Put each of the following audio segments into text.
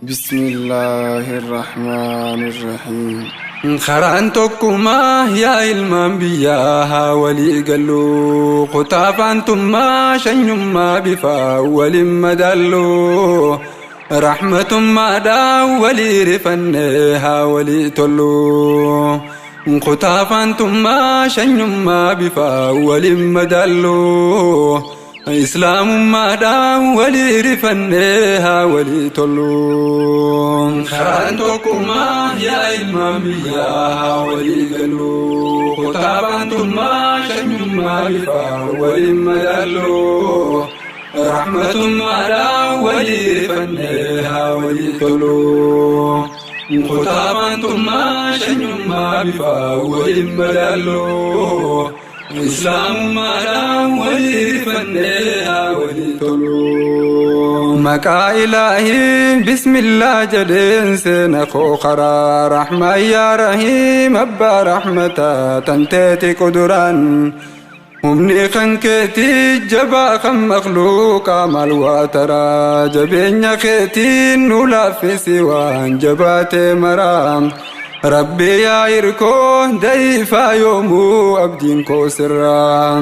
بسم الله الرحمن الرحيم. Karaan tokkummaa yaa ilmaan biyyaa haa walii gallu, kutaafaantummaa shanyummaa bifaa waliin madaallu, rahmatummaadhaan walii rifannee haa walii tollu. Kutaafaantummaa shanyummaa bifaa waliin madaallu, islaamummaadhaan walii rifannee haa walii tollu. Karaan tokkummaa yaa ilmaan biyyaa haa walii gallu, kutaafaantummaa shanyummaa bifaa waliin madaallu, rahmatummaadhaan walii rifannee haa walii tollu. Kutaafaantummaa shanyummaa bifaa waliin madaallu, islaamummaadhaan walii rifannee haa walii tollu. Maqaa Ilaahii bismillaa jedheen seena koo karaa rahmaan yaa rahiim abbaa rahmataa tanteeti quduraan. Humni kan keetii jabaa kan makluuqaa maal waa taraa, jabeenya keetiin nu laaffisi waan jabaatee maraa. Rabbi yaa hirkoo da'iifaa yoomuu abdiin koo sirraa.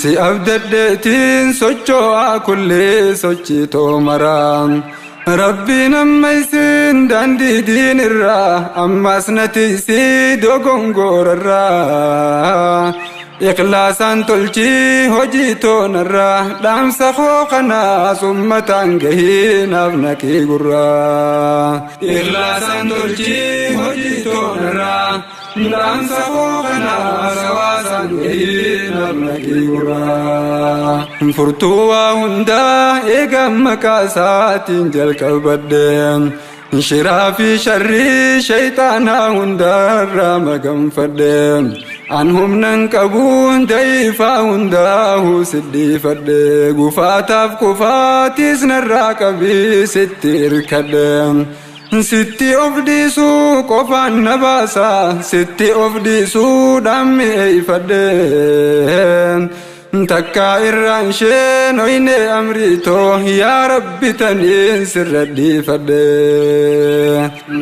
Si abdaddeetiin socho'aa kullee sochiitoo maraa. Rabbiin amma isin daandii diinirraa ammas na tiisii dogongoorarraa. Ikhlaasaan tolchii hojii toonarraa dhaamsa koo kanaas ummataan gahii naaf naqii gurraa. Ikhlaasaan tolchii hojii toonarraa dhaamsa koo kanaas hawaasaan gahii naaf naqii gurraa. Furtuu waa hundaa eegaa maqaa isaatiin jalqabadhee. Shiraa fi sharrii shayxaanaa hundarraa maganfadhe. An humnan qabuun da'iifaa hundaa'uu sidhiifadhe. Gufaataaf kufaatis narraa qabii sitti hirkadhe. Sitti of dhiisuu qofaan na baasa, sitti of dhiisuudhaan mi'eeffadhe. Takkaa irraan isheen oyne amriitoo yaa Rabbi taniin sirra dhiifadhe.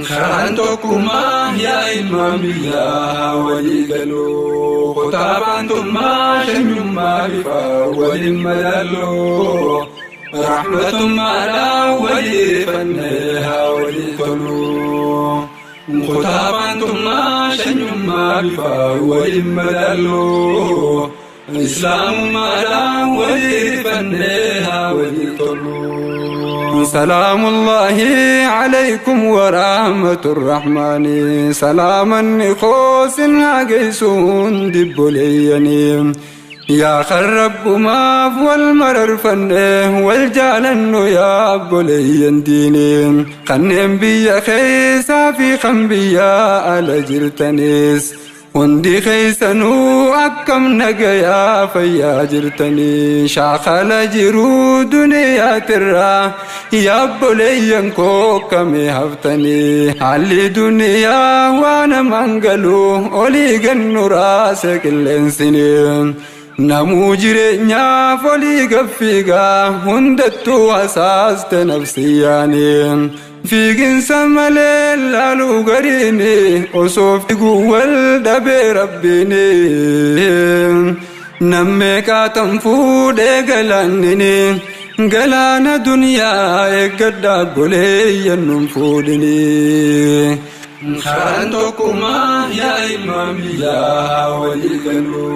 Karaan tokkummaa yaa ilmaan biyyaa walii galu, kutaafaantummaa shanyummaa bifaa waliin madaallu, rahmatummaadhaan walii rifannee haa walii tollu. Kutaafaantummaa shanyummaa bifaa waliin madaallu, islaamummaadhaan walii rifannee haa walii tollu. سلام الله عليكم ورحمة الرحمن، سلاما خوس هاجيسون دبليني يا خرب ما والمرر فنه والجالن يا بلين ديني خنم بيا خيسا في خنبيا على جرتنيس hundi keessanuu akkam nagayaa fayyaa jirtanii, shaakala jiruu duniyaatirraa yaabboleeyyan koo kamee haftanii, haalli duniyaa waa namaan galuu olii gannu raase qilleensinii. Namuu jireenyaaf olii gaffiigaa hundattuu hasaaste nafsiyyaanii. Fiiginsa malee laaluu gariini osoo fiiguu wal dhabee rabbiini. Nammee qaatan fuudhee galaannini galaana duniyaa eeggadhaa goleeyyan nun fuudhini. Karaan tokkummaa yaa ilmaan biyyaa walii galu,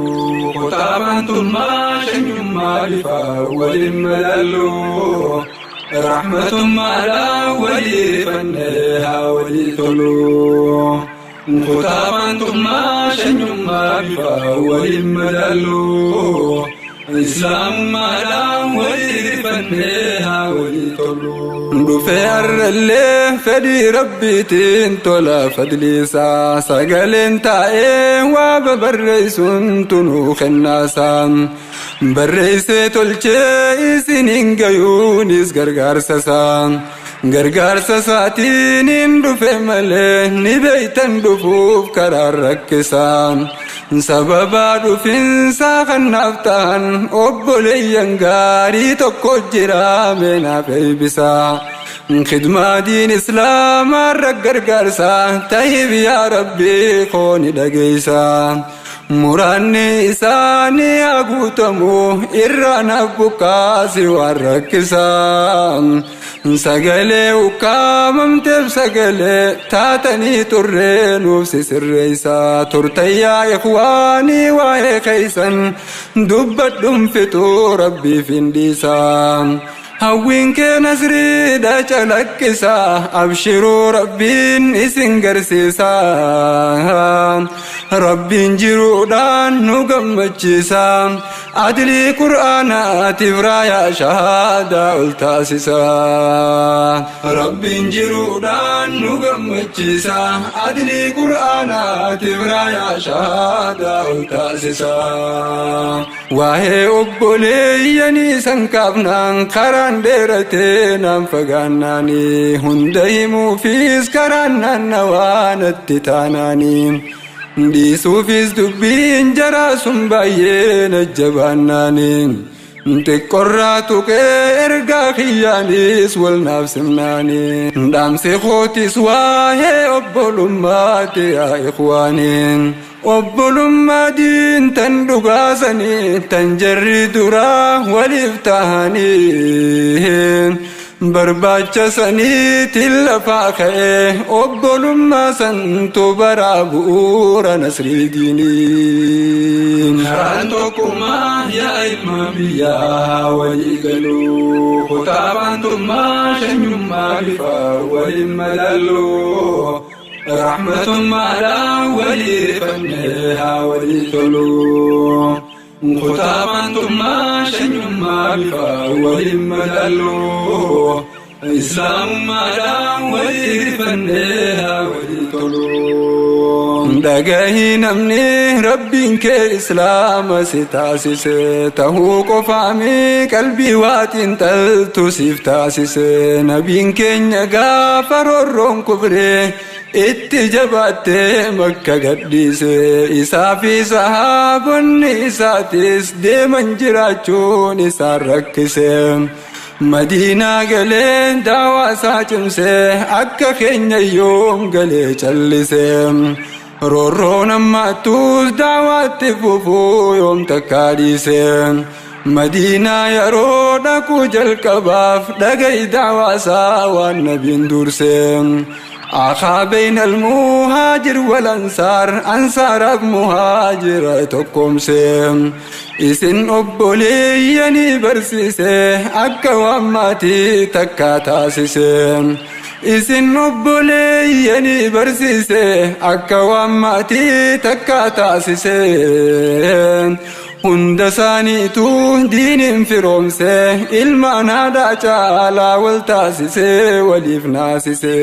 kutaafaantummaa shanyummaa bifaa waliin madaallu, rahmatummaadhaan walii rifannee haa walii tollu. Kutaafaantummaa shanyummaa bifaa waliin madaallu, islaamummaadhaan walii rifannee haa walii tollu. Dhufee har'allee fedhii rabbiitiin tola fadliisaa, sagaleen taa'ee waa babarreessuun tunuu kennaasaa. Barreessee tolchee isiniin gayuunis gargaarsa isaa. Gargaarsa isaatiin hin dhufe malee ni beeytan dhufuuf karaan rakkisaa. Sababaa dhufinsaa kanaaf ta'an obboleeyyan gaarii tokko jira meenaaf eebbisaa. Khidmaa diin islaamaa irra gargaarsa tahiif yaa rabbii kooni dhageessa. Muraanni isaanii haa guutamu irra naaf buqqaasi waan rakkisaa. Sagalee ukkaamamteef sagalee taatanii turree nuuf sisirreessa. Turtayyaa ikhwaanii waa'ee keeysan dubbadhuun fixuu rabbiif hin dhiisaa. Hawwiin kee nasriidha calaqqisa abshiruu rabbiin isin garsiisa. Rabbiin jiruudhaan nu gammachiisa. Adlii qur'aanaatiif raayaa shahaadaa ol taasisa. Rabbiin jiruudhaan nu gammachiisa. Adlii qur'aanaatiif raayaa shahaadaa ol taasisa. Waa'ee obboleeyyanii san kaafnaan karaan dheeratee naan fagaannaanii hunda himuufis karaan naannawaa natti taanaanii. Dhiisuufis dubbiin jaraa sun baay'ee na jabaannaanii. Xiqqorraa tuqee ergaa kiyyaanis wal naaf simnaanii. Dhaamsi kootis waa'ee obbolummaati yaa ikhwaanii. Obbolummaa diin tan dhugaasanii tan jarri duraa waliif tahanii. Barbaacha saniitiin lafaa ka'ee obbolummaa santu baraa bu'uura nasrii diinii. Karaan tokkummaa yaa ilma biyyaa walii galuu kutaa baantummaa shanyummaa bifa waliin madaaluu. Rahmatummaadhaan walii rifannee haa walii toluu. Kutaa baantummaa shanyummaa bifa waliin madaaluu. Islaamummaadhaan walii rifannee haa walii toluu. Dhagahii namni rabbiin kee islaama si taasise tahuu qofaami qalbii waatiin xaltu siif taasise. Nabiin keenya gaafa roorroon kufree itti jabaattee makka gadhiise. Isaa fi sahaabonni isaatis deeman jiraachuun isaan rakkise. Madiinaa galee daawaa isaa cimsee akka keenya yoom galee callise. Roorroon ammaattus daawaatti fufuu yoom takkaa dhiise. Madiinaa yeroo dhaquu jalqabaaf dhaga'i daawaa isaa waan nabiin durse. Akhaa bayna almuhaajir wal ansaar ansaaraaf muhaajira tokkoomse. Isin obboleeyyanii barsiise akka waan maatii takkaa taasise. Isin obboleeyyanii barsiise akka waan maatii takkaa taasise. Hunda isaaniitu diiniin firoomse ilmaan haadhaa caalaa wal taasise waliif naasise.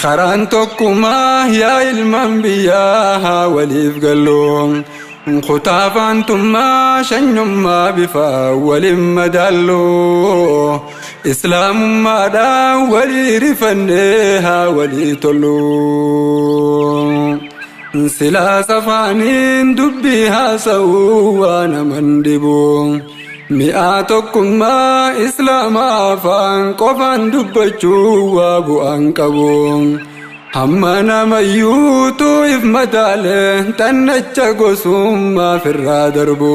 Karaan tokkummaa yaa ilmaan biyyaa haa waliif gallu. Kutaa faantummaa shanyummaa bifa waliin madaallu. Islaamummaadhaan walii rifannee haa walii tollu. Silaa safaaniin dubbii haasa'uu waan naman dhibu. Mi'aa tokkummaa islaamaa afaan qofaan dubbachuu waa bu'aan qabu. Hamma namayyuutu if madaalee xannacha gosummaa firraa darbu.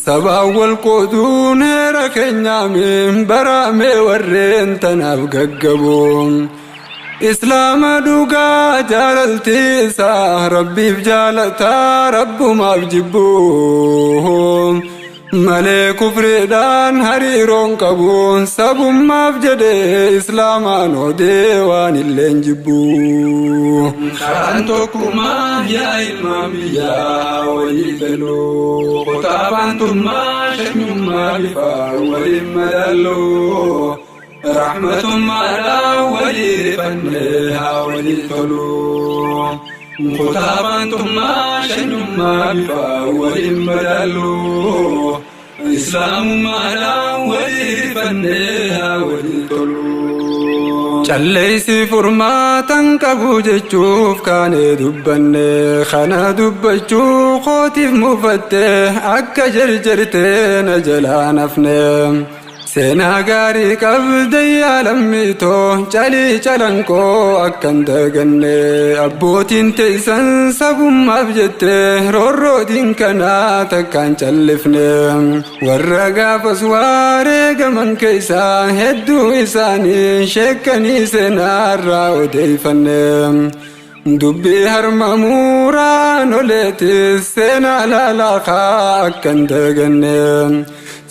Sabaan wal qooduun heera keenyaamiin baraamee warreen tanaaf gaggabu. Islaama dhugaa jaalaltiisa rabbiif jaalataa rabbumaaf jibbu. Malee kufriidhaan hariiroon qabu sabummaaf jedhee islaamaan odee waan illeen jibbu. Karaan tokkummaa yaa ilmaan biyyaa walii galuu kutaa baantummaa shanyummaa bifa waliin madaaluu. Rahmatummaadhaan walii rifannee haa walii toluu. Kutaa baantummaa shanyummaa bifa waliin madaaluu. Islaamummaadhaan walii rifannee haa walii toluu. Calleessi furmaatan qabu jechuuf kaanee dubbanne kana dubbachuu kootiif mufatte akka jarjartee na jalaa nafne. Seenaa gaarii qabda yaa lammiitoo calii calanqoo akkan daganne abbootiin teessan sabummaaf jettee roorrootiin kanaa takkaan callifne warra gaafas wareegaman keessaa hedduu isaanii sheekkanii seenaarraa odeeffanne. Dubbii harma muuraan oleetis seenaa laalaakaa akkan daganne.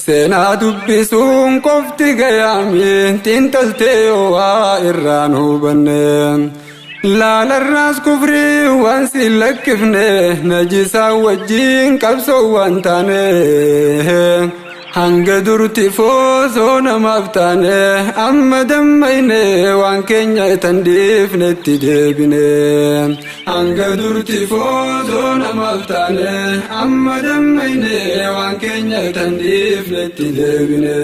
Seenaa dubbisuun qofti gayaami xiinxaltee waa irraan hubanne. Laalarraas kufrii waan si lakkifne najisaa wajjin qabsoo waan taane. Hanga durti foosoo namaaf taane amma dammayne waan keenya tan dhiifnetti deebine. Hanga durti foosoo namaaf taane amma dammayne waan keenya tan dhiifnetti deebine.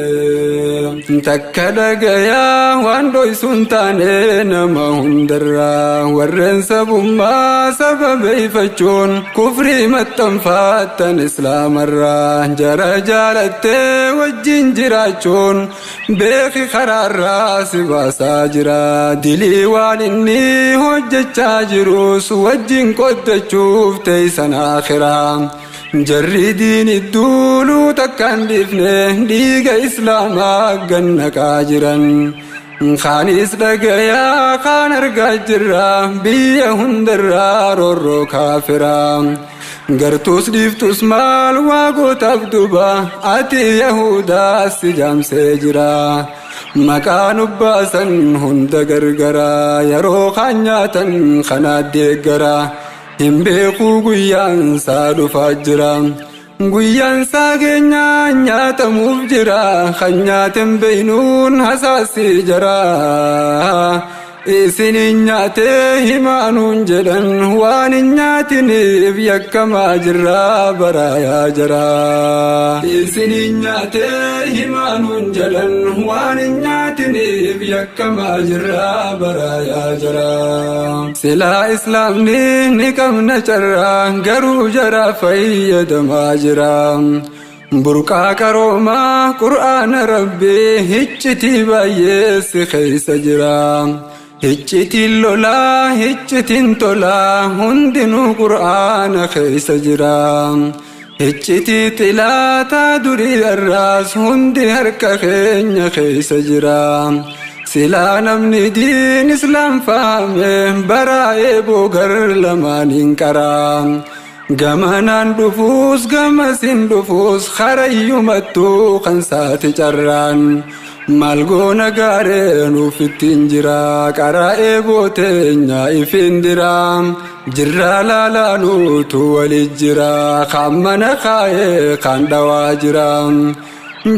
Takka dhagayaa waan dhoysuun taane nama hundarraa warreen sabummaa sababeeffachuun kufrii maxxanfaattan islaamarraa jara jaalatte wajjin jiraachuun beeki karaarraa si baasaa jira. Dilii waan inni hojjechaa jirus wajjin qoddachuuf teessan akhiraa. Jarri diini duuluu takkaan dhiifne dhiiga islaamaa gannaqaa jiran. Kaanis dhagayaa kaan argaa jirra biyya hundarraa roorroo kaafiraa. Gartuus dhiiftus maal waa gootaaf duba ati Yahudaa si jaamsee jira. Maqaan ubbaasan hunda gargaraa yeroo kaan nyaatan kana deeggara. Hin beekuu guyyaan isaa dhufaa jira. Guyyaan isaa keenyaa nyaatamuuf jira. Kan nyaaten beeynuun hasaasii jira. Isin nyaatee himaanuun jedhan waan hin nyaatiniif yakkamaa jirra baraayaa jira. Isin nyaatee himaanuun jedhan waan hin nyaatiniif yakkamaa jirra baraayaa jira. Silaa islaamni ni qabna carraa garuu jara fayyadamaa jira. Burqaa qaroomaa qur'aana rabbii hiccitii baay'ee si keessa jira. Hiccitiin lolaa hiccitiin tolaa hundinuu qur'aana keessa jira. Hiccitii xilaataa durii irraas hundi harka keenya keessa jira. Silaa namni diin islaam fahame baraa'ee boogar lamaaniin qaraa. Gamanaan dhufuus gamasiin dhufuus harayyumattuu kan saati carraan. Maal goona gaareen ufittiin jira qaraa'ee booteenya ifiin dira. Jirraa laalaanuutu walit jira kaan mana kaayee kaan dhawaa jira.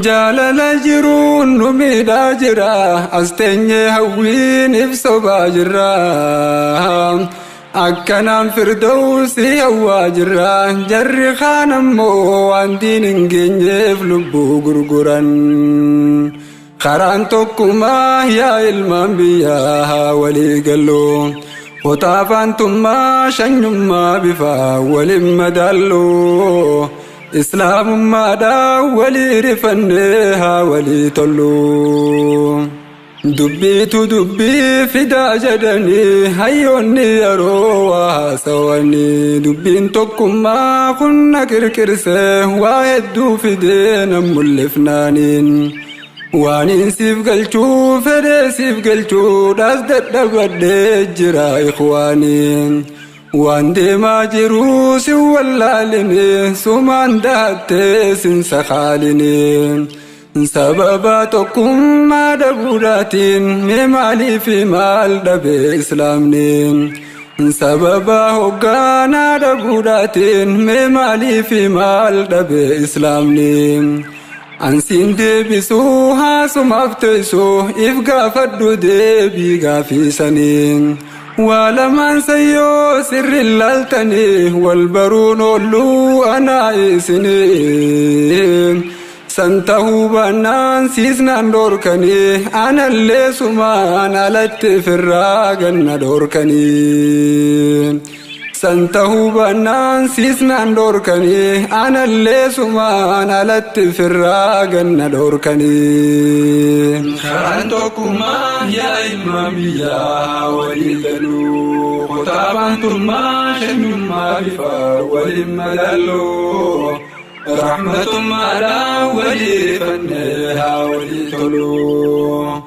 Jaalala jiruun nu miidhaa jira as teenyee hawwiin ibsobaa jirra. Akkanaan firdawsii hawwaa jirra jarri kaan ammoo waan diin hin geenyeef lubbuu gurguran. Karaan tokkummaa yaa ilmaan biyyaa walii gallu. Kotaafaantummaa shanyummaa bifaa waliin madaallu. Islaamummaadhaan walii rifannee haa walii tollu. Dubbiitu dubbii fidaa jedhanii hayyoonni yeroo waa haasawanii dubbiin tokkummaa kunna qirqirsee waa hedduu fidee nan mul'ifnaaniin. Waaniin siif galchuu fedhee siif galchuudhaas dadhabadhee jira ikhwaaniin. Waan deemaa jiruu si wallaaline sumaan dahattee sin sakaaline. Sababa tokkummaa dhabuudhaatiin mee maaliif maal dhabe islaamni? Sababa hogganaa dhabuudhaatiin mee maaliif maal dhabe islaamni? Ansiin deebisuu haasumaaf teessoo if gaafadhu deebii gaafiisanii. Waa lamaan sayyoo sirri laaltanii wal baruun oolluu anaa isinii. San tahuu baannaan siisnaan dhoorkanii anallee sumaan alatti firraa ganna dhoorkanii. San tahuu baannaan siisnaan dhoorkanii anallee sumaan alatti firraa ganna dhoorkanii. Karaan tokkummaa yaa ilmaan biyyaa walii galuu kutaa baantummaa shanyummaa bifa waliin madaaluu rahmatummaadhaan walii rifannee haa walii toluu.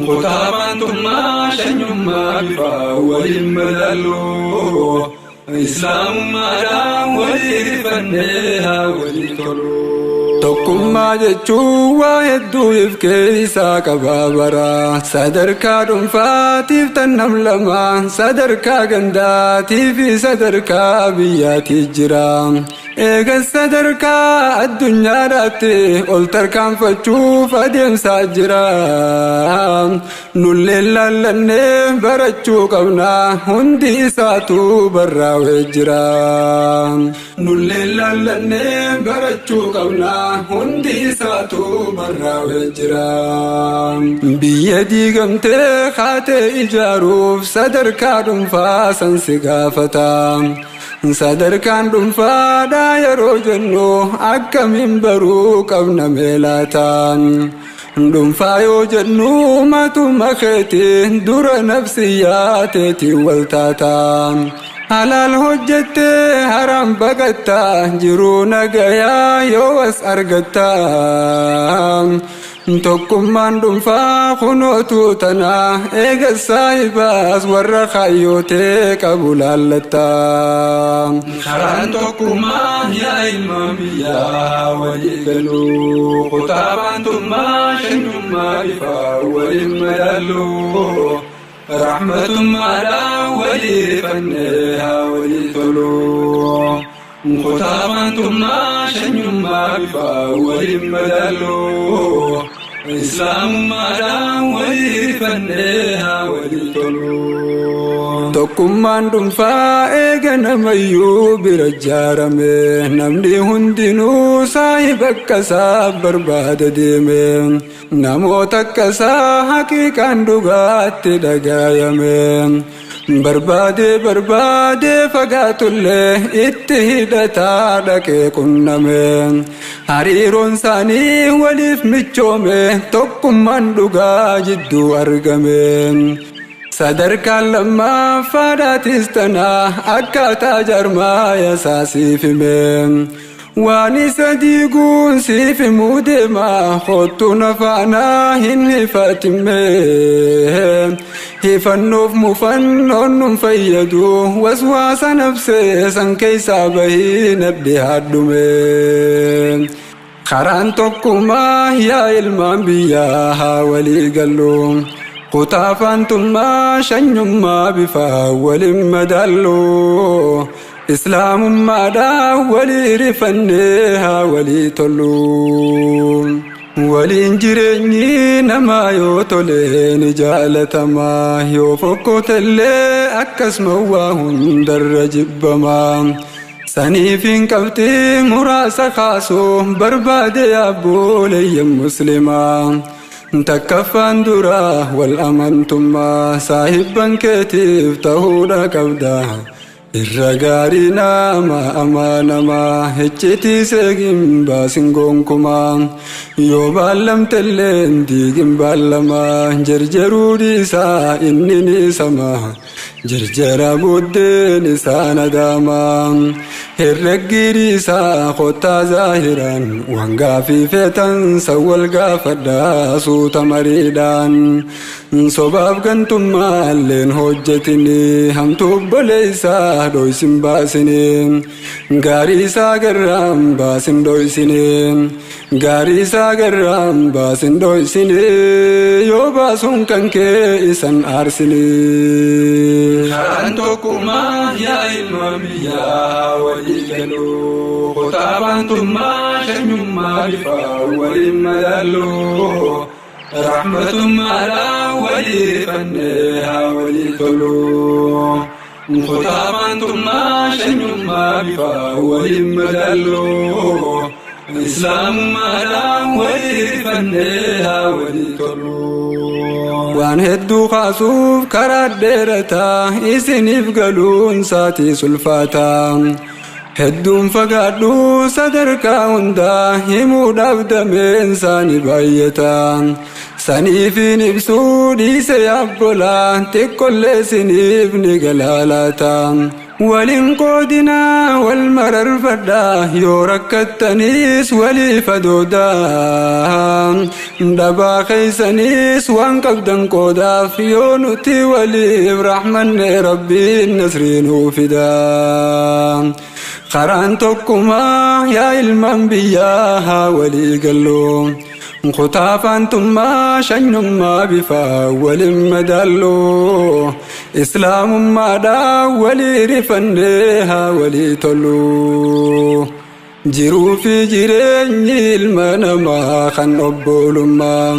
Kutaa baantummaa shanyummaa bifa waliin madaaluu islaamummaadhaan walii rifannee haa walii toluu. Tokkummaa jechuun waa hedduu if keessaa qaba bara. Sadarkaa dhuunfaatiif tan nam lama, sadarkaa gandaatii fi sadarkaa biyyaati jira. Eegas sadarkaa addunyaadhaatti ol tarkaanfachuuf adeemsaa jira. Nulleen laallannee barachuu qabna, hundi isaatu barraa'ee jira. Nulleen laallannee barachuu qabna, hundi isaatu barraa'ee jira. Biyya diigamtee kaatee ijaaruuf sadarkaa dhuunfaa san si gaafata. Sadarkaan dhuunfaadhaa yeroo jennu akkamiin baruu qabna meelaataan. Dhuunfaa yoo jennu matuma keetiin dura nafsiyyaa teetiin wal taata. Halaal hojjettee haram baqattaa jiruu nagayaa yoo as argattaa. Tokkummaan dhuunfaa kunootu tanaa eega saahibaas warra kaayyootee qabu laallattaa. Karaan tokkummaa yaa ilmaan biyyaa walii galuu kutaa baantummaa shanyummaa bifa waliin madaaluu rahmatummaadhaan walii rifannee haa walii toluu. Kutaa baantummaa shanyummaa bifa waliin madaaluu islaamummaadhaan walii rifannee haa walii toluu. Tokkummaan dhuunfaa eega namayyuu bira ijaarame, namni hundinuu saahiba akkasaa barbaada deeme, namoota akkasaa haqiiqaan dhugaatti dhagaayame. Barbaadee barbaadee fagaatullee itti hidhataa dhaqee qunname. Hariiroon isaanii waliif michoome, tokkummaan dhugaa jidduu argame. Sadarkaan lammaffaadhaatis tanaa akkaataa jarmaaya isaa siif hime. Waan isa diiguun siif himuu deema, kottu nafaanaa hin hifatime. Hifannoof mufannoon nun fayyadu, waswaasa nafsee san keessaa bahii nadhi haadhume. Karaan tokkummaa yaa ilmaan biyyaa haa walii gallu. Kutaa faantummaa shanyummaa bifa waliin madaallu. Islaamummaadhaan walii rifannee haa walii tollu. Waliin jireenyi namaa yoo tole ni jaalatama, yoo fokkotellee akkasuma waa hundarra jibbama. Saniif hin qabxii muraasa kaasuu barbaade yaabboleeyyan muslimaa. Takkaffaan dura wal amantummaa saahibban keetiif ta'uudha qabda. Irra gaarii nama amanamaa iccitii seegin baasin gonkumaa. Yoo baallamtellee diigin baallamaa, jarjaruu dhiisaa inni ni sama. Jarjara booddeen isaa nadaamaa. Herreggii dhiisaa kottaa zaahiraan waan gaafii feetan san wal gaafadhaa suuta mariidhaan. Sobaaf gantummaalleen hojjetinii hamtuu obboleessaa dhoysin baasinii. Gaarii isaa garraan baasin dhoysinii. Gaarii isaa garraan baasin dhoysinii yoo baasuun kan kee isan aarsinii. Karaan tokkummaa yaa ilmaan biyyaa walii galuu kutaa baantummaa shanyummaa bifa waliin madaaluu rahmatummaadhaan walii rifannee haa walii toluu. Kutaa baantummaa shanyummaa bifa waliin madaaluu Islaamummaadhaan walii rifannee haa walii tolu. Waan hedduu kaasuuf karaa dheerataa isiniif galuun saatii sulfaataa. Hedduun fagaadhu sadarkaa hundaa himuudhaaf dameen isaanii baay'ata. Saniifin ibsuu dhiise yaabbolaa xiqqollee isiniif ni galaalaata. Waliin qoodinaa wal mararfadhaa yoo rakkattaniis waliif adoodaa. Dhabaa keeysaniis waan qabdan qoodaaf yoo nuti waliif raxmanne Rabbiin nasrii nuu fidaa. Karaan tokkumaa yaa ilmaan biyyaa haa walii gallu. Kutaa faantummaa shanyummaa bifaa waliin madaallu. Islaamummaadhaan walii rifannee haa walii tolu. Jiruu fi jireenyi ilma namaa kan obbolummaa.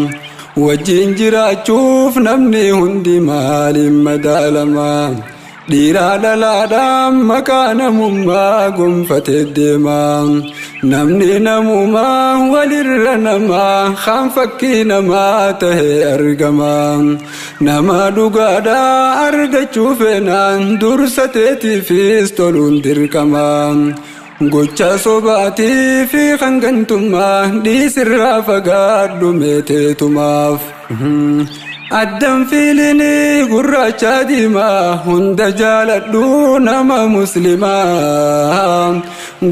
Wajjin jiraachuuf namni hundi maaliin madaalama? Dhiiraa dhalaadhaan maqaa namummaa gonfatee deema. Namni namumaa walirra namaa kan fakkii namaa tahee argama. Nama dhugaadhaa argachuu feenaan dursa teetiifis toluun dirqama. Gocha sobaatii fi kan gantummaa dhiisirraa fagaadhu meeteetumaaf. Addan fiilinii gurraacha diimaa hunda jaaladhu nama muslimaa.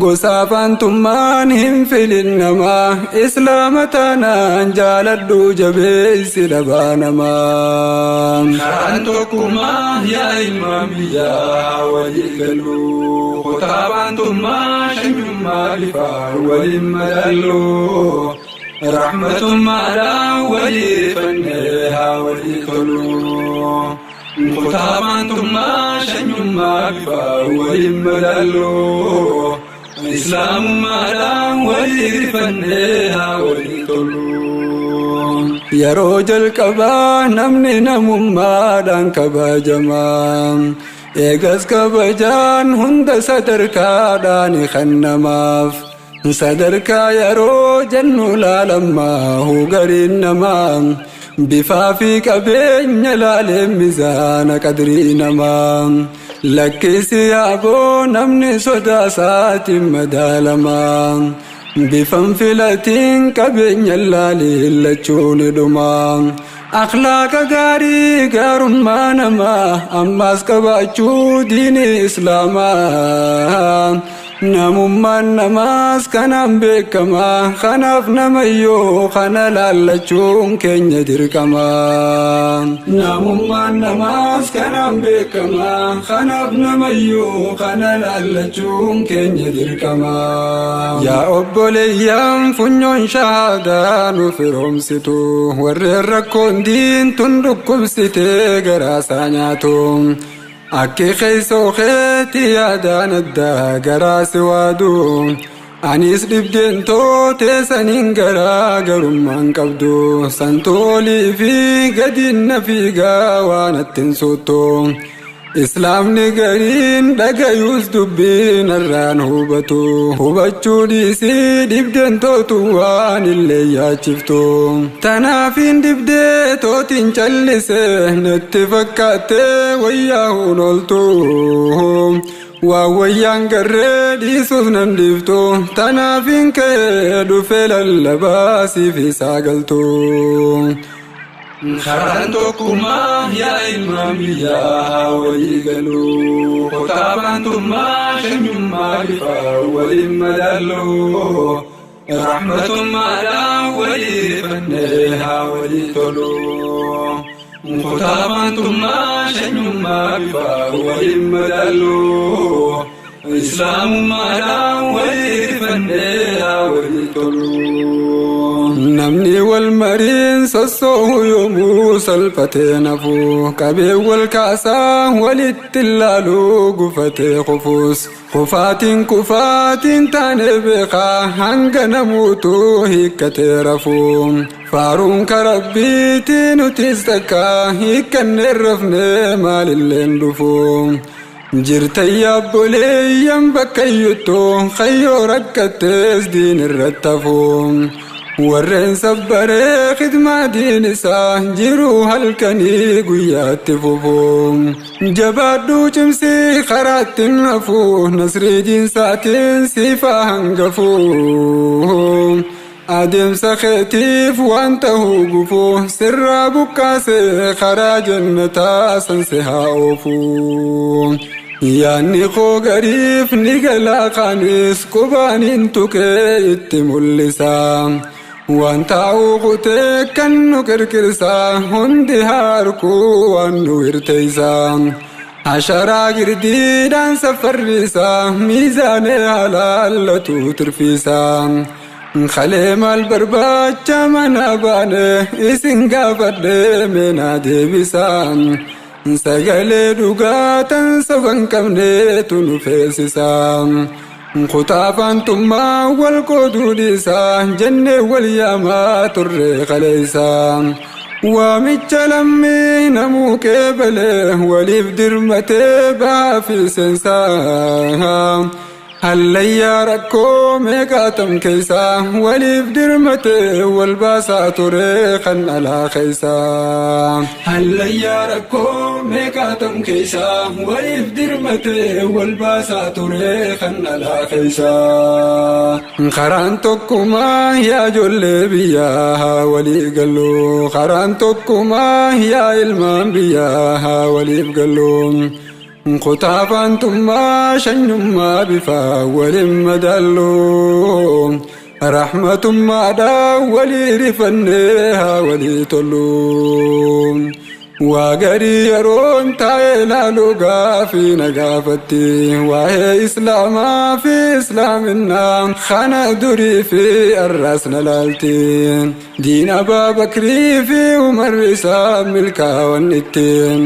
Gosa afaantummaan hin filin namaa islaama taanaan jaaladhu jabeessi dhabaa namaa. Karaan tokkummaa yaa ilmaan biyyaa walii galu. Kutaa afaantummaa shanyummaa bifaa waliin madaallu. Rahmatummaadhaan walii rifannee haa walii tolu. Kutaa afaantummaa shanyummaa bifaa waliin madaallu. Islaamummaadhaan walii rifannee haa walii tolu. Yeroo jalqabaa namni namummaadhaan kabajamaa. Eegas kabajaan hunda sadarkaadhaan kan namaaf. Sadarkaa yeroo jennu laalammaa gariin namaa. Bifaa fi qabeenya laalee mizaana qadrii namaa. Lakkisi yaaboo namni sodaa isaatiin madaalamaa. Bifan filatiin qabeenya laalee lachuun dhumaa. Akhlaaqa gaarii gaarummaa namaa ammaas qabaachuu diini islaamaa. Namummaan namaas kanaan beekamaa kanaaf namayyoo kana laallachuun keenya dirqamaa. Namummaan namaas kanaan beekamaa kanaaf namayyoo kana laallachuun keenya dirqamaa. Yaa obboleeyyan funyoon shahaadaa nu firoomsitu warreen rakkoon diintun dhukkubsitee garaasaa nyaatu. Akki keessoo keetii yaadaan addaa garaa si waadu. Anis dhibdeen tootee saniin garaa garummaan qabdu. Santoolii fi gadiin na fiigaa waan attiin sootto. Islaamni gariin dhagayuus dubbiin irraan hubatu. Hubachuu dhiisii dhibdeen tootu waan illee yaachiftu. Tanaafiin dhibdee tootiin callise natti fakkaattee wayyaa hun ooltu. Waa wayyaan garree dhiisuus nan dhiiftu. Tanaafiin ka'ee dhufee lallabaa siif isaa galtu. Karaan tokkummaa yaa ilmaan biyyaa walii galu. Kutaa afaantummaa shanyummaa bifaa waliin madaallu. Rahmatummaadhaan walii rifannee haa walii tolu. Kutaa afaantummaa shanyummaa bifaa waliin madaallu. Islaamummaadhaan walii rifannee haa walii tolu. Namni wal mariin sossoohu yoomuu salphatee nafu qabee wal kaasaa walitti ilaaluu gufatee kufuus kufaatiin kufaatiin taane beekaa hanga namuutu hiikkatee rafu faaruun karabbiitii nutis takka hiikkannee rafnee maalilleen dhufu. Jirta yaabboleeyyan bakka iyyuttuu kayyoo rakkattees diin irratti hafu. Warreen sabbaree khidmaa diin isaa jiruu halkanii guyyaatti fufu. Jabaadhuu cimsii karaatti hafu nasrii diinsaatiin siifaa hangafu. Adeemsa keetiif waan ta'uu gufu sirraa buqqaasee karaa jannataa sanse haa oofu. Yaanni koo gariif ni galaa kaanis qubaaniin tuqee itti mul'isa. Waan taa'uu kutee kan nu qirqirsa hundi harkuu waan nu hirteessa. Asharaa girdiidhaan safarriisa miizaanee halaallatu tirfiisa. Kalee maal barbaacha mana baane isin gaafadhee meenaa deebisa. Sagalee dhugaatan soba hin qabneetu nu feesisa. Kutaa faantummaa wal qooduu dhiisa jennee wal yaamaa turre kaleessa. Waamicha lammii namuu qeebalee waliif dirmatee bahaa fi seensaa. Hallayyaa rakkoo meeqaatam keessa waliif dirmatee wal baasaa ture kan alaa keessa. Hallayyaa rakkoo meeqaatam keessa waliif dirmatee wal baasaa ture kan alaa keessa. Karaan tokkummaa yaa ijoollee biyyaa waliif gallu. Karaan tokkummaa yaa ilmaan biyyaa waliif gallu. Kutaa faantummaa shanyummaa bifa waliin madaallu. Rahmatummaadhaan walii rifannee haa walii tollu. Waa garii yeroon taa'ee laalu gaafii na gaafatti. Waa'ee islaamaa fi islaaminaa kana durii fi arraas na laalti. Diin Abaabakrii fi Umar isaa milkaa'an ittiin.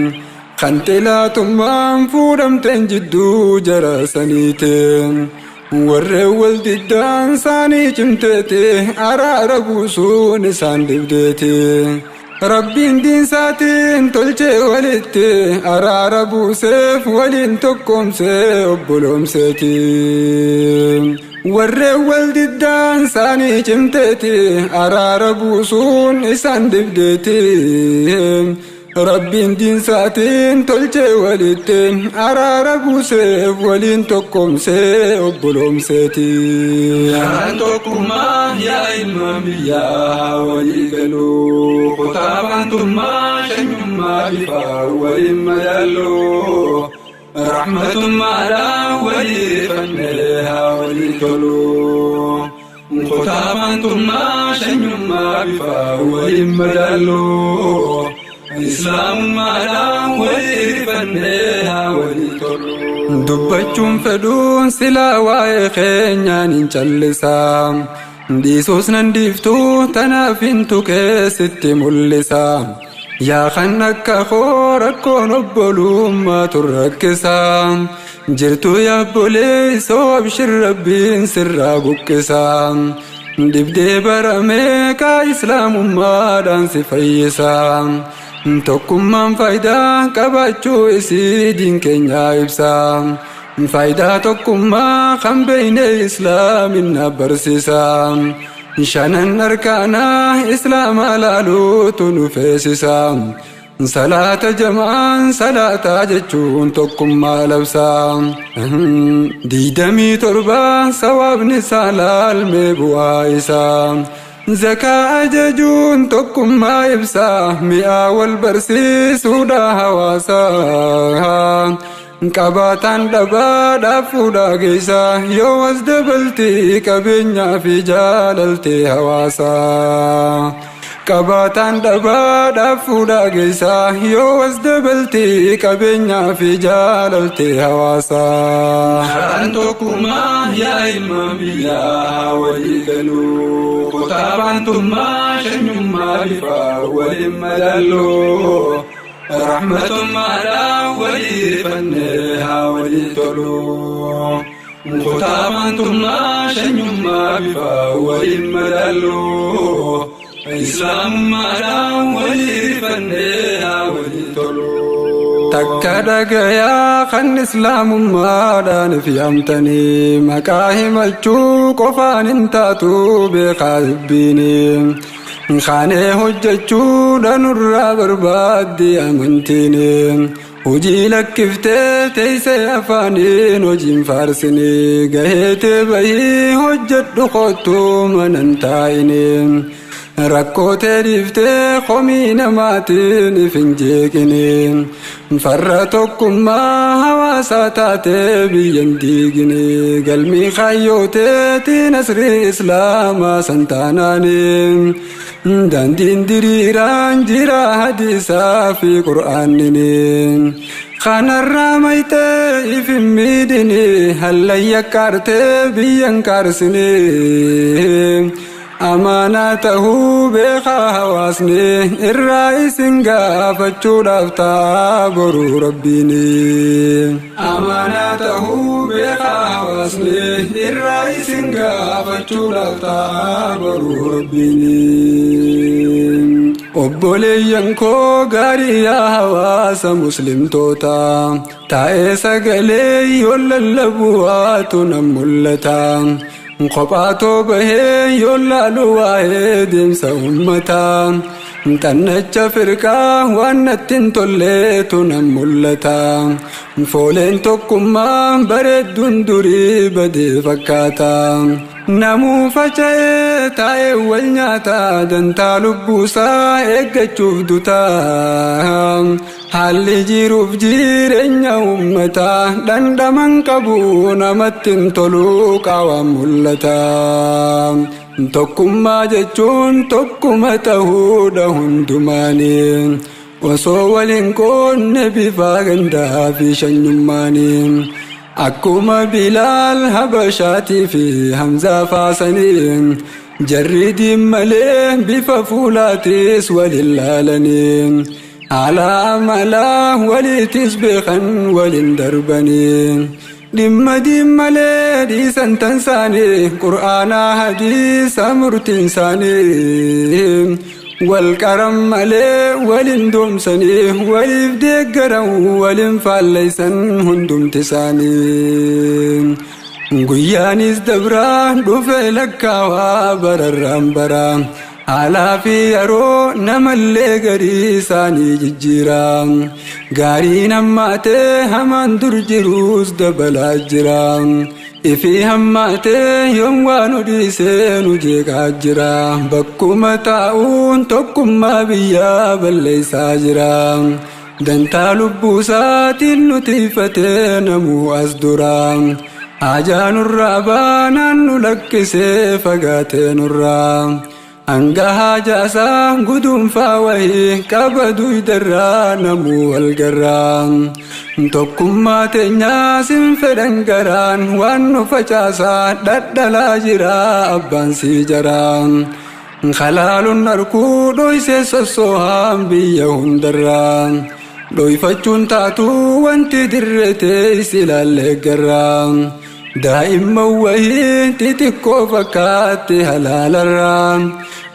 Kan xilaatummaan fuudhamteen jidduu jara saniitiin. Warreen wal diddaan isaanii cimteeti araara buusuun isaan dibdeeti. Rabbiin diinsaatiin tolchee walitti araara buuseef waliin tokkoomsee obboloomseeti. Warreen wal diddaan isaanii cimteeti araara buusuun isaan dibdeeti. Rabbiin diinsaatiin tolchee walitti araara buuseef waliin tokkoomsee obboloomseeti. Karaan tokkummaa yaa ilmaan biyyaa walii galuu. Kutaa faantummaa shanyummaa bifa waliin madaallu. Rahmatummaadhaan walii rifannee haa walii tolu. Kutaa faantummaa shanyummaa bifa waliin madaallu. Islaamummaadhaan walii rifannee haa walii tolu. Dubbachuun fedhuun silaa waa'ee keenyaan hin callisa. Dhiisuus nan dhiiftuu tanaaf hin tuqee sitti mul'isa. Yaa kan akka koo rakkoon obbolummaatu rakkisa. Jirtu yaabbolee isoo abshir rabbiin sirraa buqqisa. Dhibdee baramee kaa islaamummaadhaan si fayyisa. Tokkummaan faayidaa qabaachuu isii diin keenyaa ibsa. Faayidaa tokkummaa kan beekne islaaminaa barsiisa. Shanan arkaanaa islaamaa laaluutu nu feesisa. Salaata jamaan salaataa jechuun tokkummaa labsa. 27 sawaabni isaa laalmee bu'aa isaa. Zakaa ajajuun tokkummaa ibsa mi'aa wal barsiisuudha hawaasa. Qabaataan dhabaadhaaf fuudhaa geessa yoo as dabalti qabeenyaa fi jaalaltee hawaasa. Qabaataan dhabaadhaaf fuudhaa geessa yoo as dabalti qabeenyaa fi jaalaltee hawaasa. Karaan tokkummaa yaa ilmaan biyyaa walii galuu. Kutaa faantummaa shanyummaa bifa waliin madaallu. Rahmatummaadhaan walii rifannee haa walii tolu. Kutaa faantummaa shanyummaa bifa waliin madaallu. Islaamummaadhaan walii rifannee haa walii tolu. Takka dhagayaa kan islaamummaadhaan if yaamtanii maqaa himachuu qofaan hin taatu beekaa dubbiini. Kaanee hojjechuudha nurraa barbaaddi amantiini. Hojii lakkiftee teessee afaaniin hojiin faarsinii gaheetee bahii hojjedhu kottu manan taa'ini. Rakkoo dhiiftee komii namaatiin if hin jeeqini. Farra tokkummaa hawaasaa taatee biyya hin diigini. Galmii kaayyooteetiin asrii islaamaa san taanaani. Daandiin diriiraan jira hadiisaa fi qur'aannini. Kanarraa maytee if hin miidhini hallayya kaartee biyya hin kaarsini. Amaanaa tahuu beekaa hawaasni irraa isin gaafachuudhaaf ta'a boruu rabbiini. Amaanaa tahuu beekaa hawaasni irraa isin gaafachuudhaaf ta'a boruu rabbiini. Obboleeyyan koo gaarii yaa hawaasa muslimtoota taa'ee sagalee yoo lallabu waatu nan mul'ata. Kophaatoo bahee yoo laalu waa'ee deemsa uummataa xannacha firqaa waan natti hin tolleetu nan mul'ata. Fooleen tokkummaa bareedduun durii badee fakkaata. Namuu faca'ee taa'ee wal nyaata dantaa lubbuusaa eeggachuuf duta. Haalli jiruuf jireenya uummataa dhandhaman qabu namatti hin tolu qaawaan mul'ata. Tokkummaa jechuun tokkuma ta'uudha hundumaanii. Osoo waliin qoonne bifa gandaa fi shanyummaanii. Akkuma Bilaal Habashaatii fi Hamzaa faasanii jarri diin malee bifa fuulaatis waliin laalanii. Haala amalaa waliitis beekan waliin darbanii. Dhimma diin malee dhiisan tansaanii qur'aanaa hadiisa murtiin isaanii. Wal qaran malee waliin doomsanii waliif deeggaran waliin faallaysan hundumti isaanii. Guyyaanis dabraa dhufee lakkaawaa bararraan bara. Haalaa fi yeroo namallee garii isaanii jijjiira. Gaariin hammaatee hamaan dur jiruus dabalaa jira. Ifi hammaatee yoom waan dhiisee nu jeeqaa jira. Bakkuma taa'uun tokkummaa biyyaa balleessaa jira. Dantaa lubbuu isaatiin nu tiifatee namuu as dura. Haajaa nurraa baanaan nu lakkisee fagaatee nurraa. Hanga haajaasaa guduunfaa wayii qaba duydarraa namuu walgarraa. Tokkummaa teenyaa sin fedhan garaan waan nu facaasaa dhadhalaa jira abbaan sii jaraa. Kalaaluun harkuu dhoysee sossoohaan biyya hundarraa. Dhoyfachuun taatu wanti dirretee ilaallee garraa. Daa'imman wayii xixiqqoo fakkaatti halaalarraa.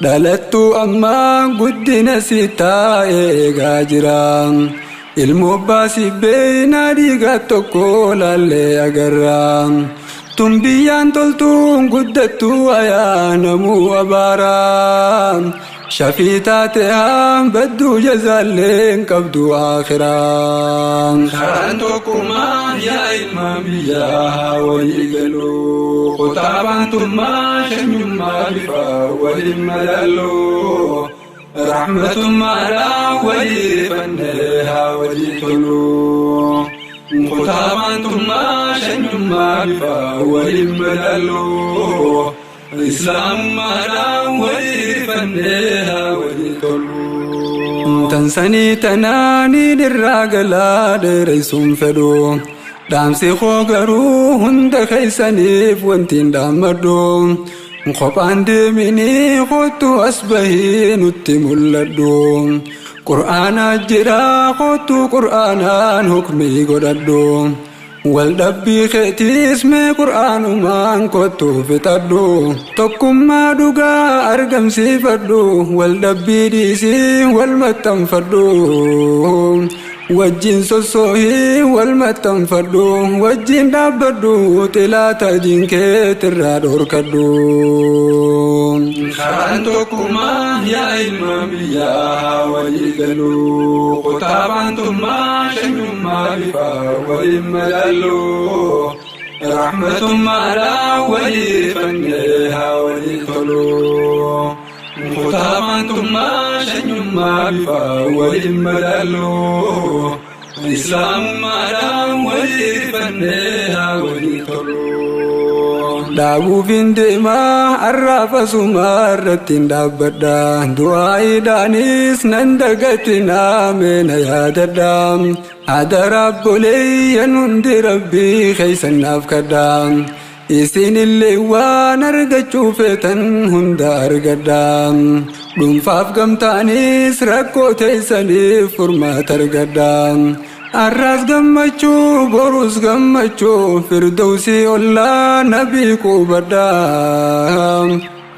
Dhalattuu ammaa guddina si taa'ee eegaa jira. Ilmoo baasii beeynaa dhiigaa tokko laallee agarra. Tun biyyaan toltuun guddattuu ayaa namuu abaara. Shafii taate haa badduu jazaallee hin qabdu akhiraa. Karaan tokkummaa yaa ilmaan biyyaa walii galuu. Kutaa baantummaa shanyummaa bifa waliin madaaluu. Rahmatummaadhaan walii rifannee haa walii toluu. Kutaa baantummaa shanyummaa bifa waliin madaaluu. Islaamummaadhaan walii rifannee haa walii toluu. Tansanii tanaaniin irraa galaa dheeressuun fedhu. Dhaamsi koo garuu hunda keessaniif wanti hin dhaammadhu. Kophaan deeminii kottu as bahii nutti mul'adhu. Qur'aanaa jira kottu qur'aanaan hukmii godhadhu. Wal dhabbii keetiis mee qur'aanumaan kottu fixadhu. Tokkummaa dhugaa argamsiifadhu. Wal dhabbii dhiisii wal maxxanfadhu. Wajjin sossoohii wal maxxanfadhu, wajjin dhaabbadhu, xilaata diinkeetirraa dhorkadhu. Karaan tokkummaa yaa ilmaan biyyaa walii galu, kutaabaantummaa shanyummaa bifa waliin madaallu. Rahmatummaadhaan walii rifannee haa walii tolu. Kutaabaantummaa shanyummaa bifa waliin madaallu. Islaamummaadhaan walii rifannee haa walii tolu. Dhaabuufin deemaa arraafasumaa irratti hin dhaabbadha. Du'aayiidhaanis nan dagatinaa meena yaadadha. Hadara obboleeyyan hundi rabbii keeysan naaf kadha. Isinillee waan argachuu feetan hunda argadha. Dhuunfaaf gamtaanis rakkoo teessaniif furmaata argadha. Arraas gammachuu borus gammachuu firdawsii ollaa nabii qubadha.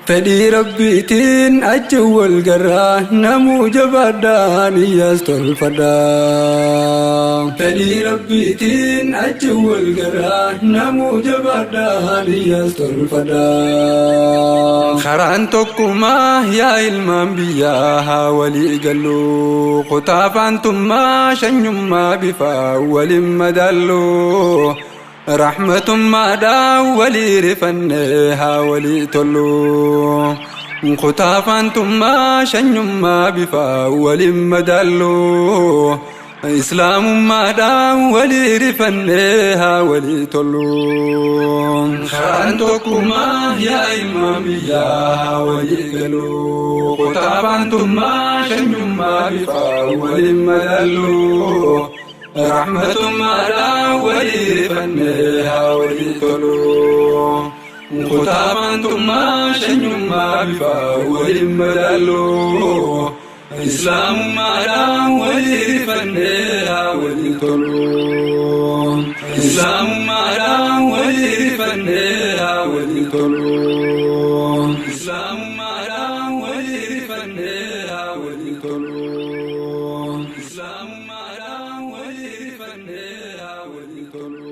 Fedhii rabbiitiin achi wal garraa namuu jabaadhaan iyyaas tolfadha. Fedhii rabbiitiin achi wal garraa namuu jabaadhaan iyyaas tolfadha. Karaan tokkummaa yaa ilmaan biyyaa haa walii gallu, kutaafaantummaa shanyummaa bifa waliin madaallu. Rahmatummaadhaan walii rifannee haa walii tollu. Kutaafaantummaa shanyummaa bifa waliin madaallu. Islaamummaadhaan walii rifannee haa walii tollu. Karaan tokkummaa yaa ilmaan biyyaa haa walii galu, kutaafaantummaa shanyummaa bifa waliin madaallu. Rahmatummaadhaan walii rifannee haa walii tolu. Kutaafaantummaa shanyummaa bifa waliin madaallu. Islaamummaadhaan walii rifannee haa walii tolu. Islaamummaadhaan walii rifannee haa walii tolu. Islaamummaadhaan walii rifannee haa walii tolu. Islaamummaadhaan walii rifannee haa walii tolu.